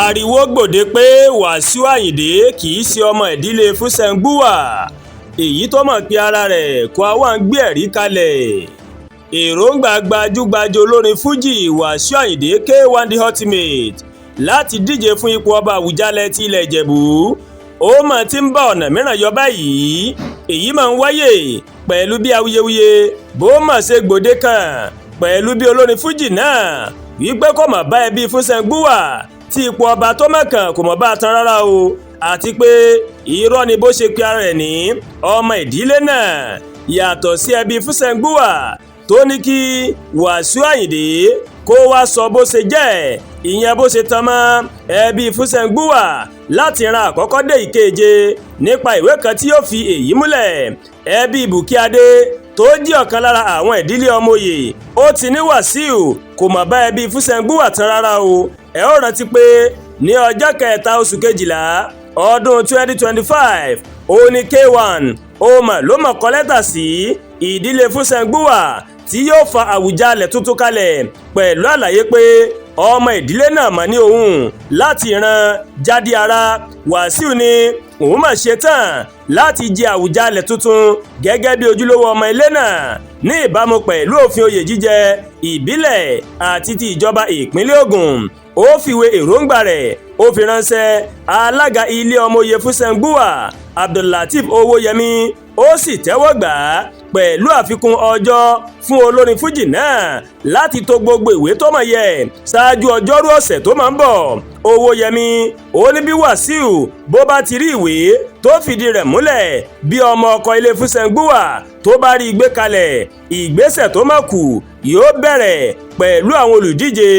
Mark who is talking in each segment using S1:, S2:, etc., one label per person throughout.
S1: Ariwo gbòde pé Wàsíù Ayinde kì í ṣe ọmọ ìdílé Fúsẹ̀ngbuwà, èyí tó mọ̀ pé ara rẹ̀ Quawan gbé ẹ̀rí kalẹ̀. Èròǹgbà gbajúgbajà olórin Fuji Wàsíù Ayinde K1 The Ultimate láti díje fún ipò ọba Àwùjalẹ̀ ti ilẹ̀ Ìjẹ̀bú, ó mà ti ń bá ọ̀nà mìíràn yọ báyìí. Èyí máa ń wáyè pẹ̀lú bí awuyewuye bó mà ṣe gbòde kan pẹ̀lú bí olórin Fuji náà wípé kò mọ̀ bá ẹbí Fúsẹ̀ngbuwà tí ipò ọba tó mọ̀kàn kò mọ̀ bá a tán rárá o, àti pé irọ́ ni bó ṣe pe ara rẹ̀ ní ọmọ ìdílé náà. Yàtọ̀ sí ẹbí Fúsẹ̀ngbuwà tó ní kí Wàsíù Ayinde kó wá sọ bó ṣe jẹ́, ìyẹn bó ṣe tan mọ́ ẹbí Fúsẹ̀ngbuwà láti ran àkọ́kọ́ dé ìkeje nípa ìwé kan tí yóò fi èyí múlẹ̀. Ẹbí Bùkíadé tó jí ọ̀kan lára àwọn ìdílé ọmọoyè, ó ti ní Wàsíù kò mọ̀ bá ẹbí Fúsẹ̀ngbuwà tán rárá o. Ẹ ó rántí pé ní ọjọ́ 3 oṣù 12 ọdún 2025, ó ní K1 ó mà ló mọ̀ kọ lẹ́tà sí ìdílé Fúsẹ̀ngbuwà tí yóò fa Àwùjalẹ̀ tuntun kalẹ̀ pẹ̀lú àlàyé pé ọmọ ìdílé náà mọ̀ ní òun láti ìran Jádíará. Wàsíù ni òun mà ṣe tán láti jẹ Àwùjalẹ̀ tuntun gẹ́gẹ́ bí ojúlówó ọmọ ilé náà ní ìbámu pẹ̀lú òfin oyè jíjẹ ìbílẹ̀ àti ti ìjọba ìpínlẹ̀ Ògùn. Ó fìwé èròǹgbà rẹ̀ ó fi ránṣẹ́ alága ilé ọmọoyè Fúsẹ̀ngbuwà, Abdullateef Owóyẹmí, ó sì tẹ́wọ́ gbà á pẹ̀lú àfikún ọjọ́ fún olórin Fuji náà láti to gbogbo ìwé tó mọ̀ yẹ ṣáájú ọjọ́rú ọ̀sẹ̀ tó máa ń bọ̀. Owóyẹmí ó ní bí Wàsíù bó bá ti rí ìwé tó fìdí rẹ̀ múlẹ̀ bí ọmọ ọkọ ilé Fúsẹ̀ngbuwà tó bá rí gbé kalẹ̀, ìgbésẹ̀ tó mọ̀ kù yóò bẹ̀rẹ̀ pẹ̀lú àwọn olùdíje.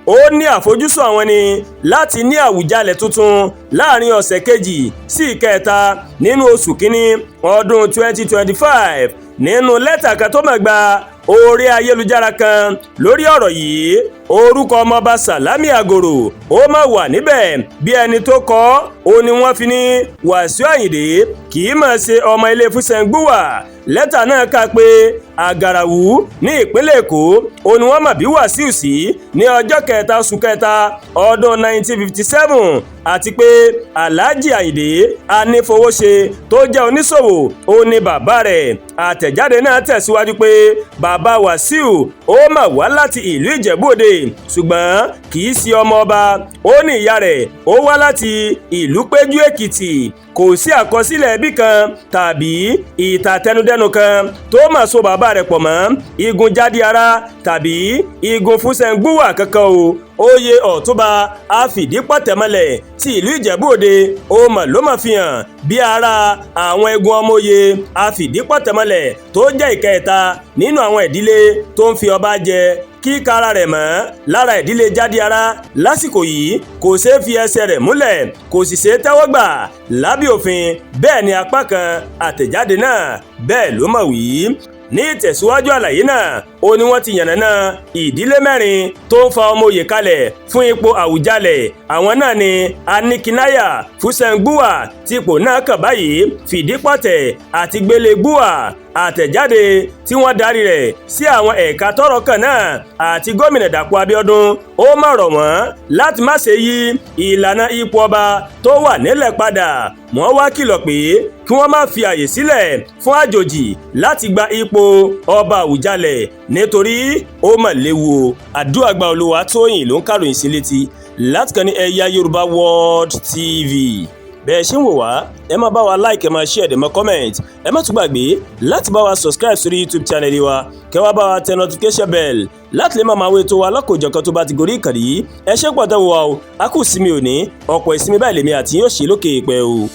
S1: Ó ní àfojúsùn àwọn ni láti ní Àwùjalẹ̀ tuntun láàrin ọ̀sẹ̀ 2 sí 3 nínú oṣù 1 ọdún 2025. Nínú lẹ́tà kan tó mọ̀ gba orí ayélujára kan lórí ọ̀rọ̀ yìí, orúkọ ọmọọba Salami Agoro ó mà wà níbẹ̀ bí ẹni tó kọ. Ó ní wọ́n fi ní Wàsíù Ayinde kì í mà ṣe ọmọ ilé Fúsẹ̀ngbuwà. Lẹ́tà náà kà pé Àgàràwú ní ìpínlẹ̀ Èkó ó ní wọ́n mọ̀ bí Wàsíù sí ní ọjọ́ 3 oṣù 3 ọdún 1957, àti pé Alhaji Ayinde Anífowóṣe tó jẹ́ oníṣòwò ó ní bàbá rẹ̀. Àtẹ̀jáde náà tẹ̀síwájú pé bàbá Wàsíù ó mà wá láti ìlú Ìjẹ̀bú-Òde, ṣùgbọ́n kì í ṣe ọmọ ọba. Ó ní ìyá rẹ̀ ó wá láti ìlú Péjú Èkìtì. Kò sí àkọsílẹ̀ ẹbí kan tàbí ìtàtẹnudẹ́nu kan tó mà so bàbá rẹ̀ pọ̀ mọ́ igun Jádíará tàbí igun Fúsẹ̀ngbuwà kankan o. Oyè ọ̀túnba àfìdípọ̀tẹ̀mọlẹ̀ ti ìlú Ìjẹ̀bú-Òde ó mà ló mà fi hàn bí ara àwọn igun ọmọoyè àfìdípọ̀tẹ̀mọlẹ̀ tó jẹ́ ìkẹta nínú àwọn ìdílé tó ń fi ọba jẹ. Kíkara rẹ̀ mọ́ lára ìdílé Jádíará lásìkò yìí kò ṣeé fi ẹsẹ̀ rẹ̀ múlẹ̀, kò sì ṣeé tẹ́wọ́ gbà lábẹ́ òfin. Bẹ́ẹ̀ ni apá kan àtẹ̀jáde náà bẹ́ẹ̀ ló mọ̀ wí. Ní ìtẹ̀síwájú àlàyé náà, ó ní wọ́n ti yànnàná ìdílé 4 tó ń fa ọmọ òye kalẹ̀ fún ipò Àwùjalẹ̀. Àwọn náà ni Anikinaiya Fúsẹ̀ngbuwà tí ipò náà kàn báyìí, Fìdípọ̀tẹ̀ àti Gbélégbùwà. Àtẹ̀jáde tí wọ́n darí rẹ̀ sí àwọn ẹ̀ka tọ́rọ̀ kàn náà àti gómìnà Dàpọ̀ Abíọ́dún, ó mà rọ̀ wọ́n láti má ṣe yí ìlànà ipò ọba tó wà nílẹ̀ padà. Wọ́n wá kìlọ̀ pé kí wọ́n má fi àyè sílẹ̀ fún àjòjì láti gba ipò ọba Àwùjalẹ̀ nítorí ó mà léwu o. Àdúràgbà Olúwatóyìn ló ń kàròyìn sí létí láti kàn ní Ẹ̀yà Yorùbá World TV. Bẹ́ẹ̀ ṣe ń wò wá, ẹ máa bá wa like, ẹ máa share, ẹ máa comment. Ẹ má tún gbàgbé láti bá wa subscribe sórí YouTube channel wa, kẹ́ wá bá wa tẹ notification bell láti lè máa wo ètò wa lọ́kọ̀ọ́jọ̀kan tó bá ti gorí ìkànnì yìí. Ẹ ṣé pọ̀ tẹ́ wò wá o. A kù sinmi òní, ọ̀pọ̀ ìsinmi báyìí lèmi àti yóò ṣe lókè èèpẹ̀ o.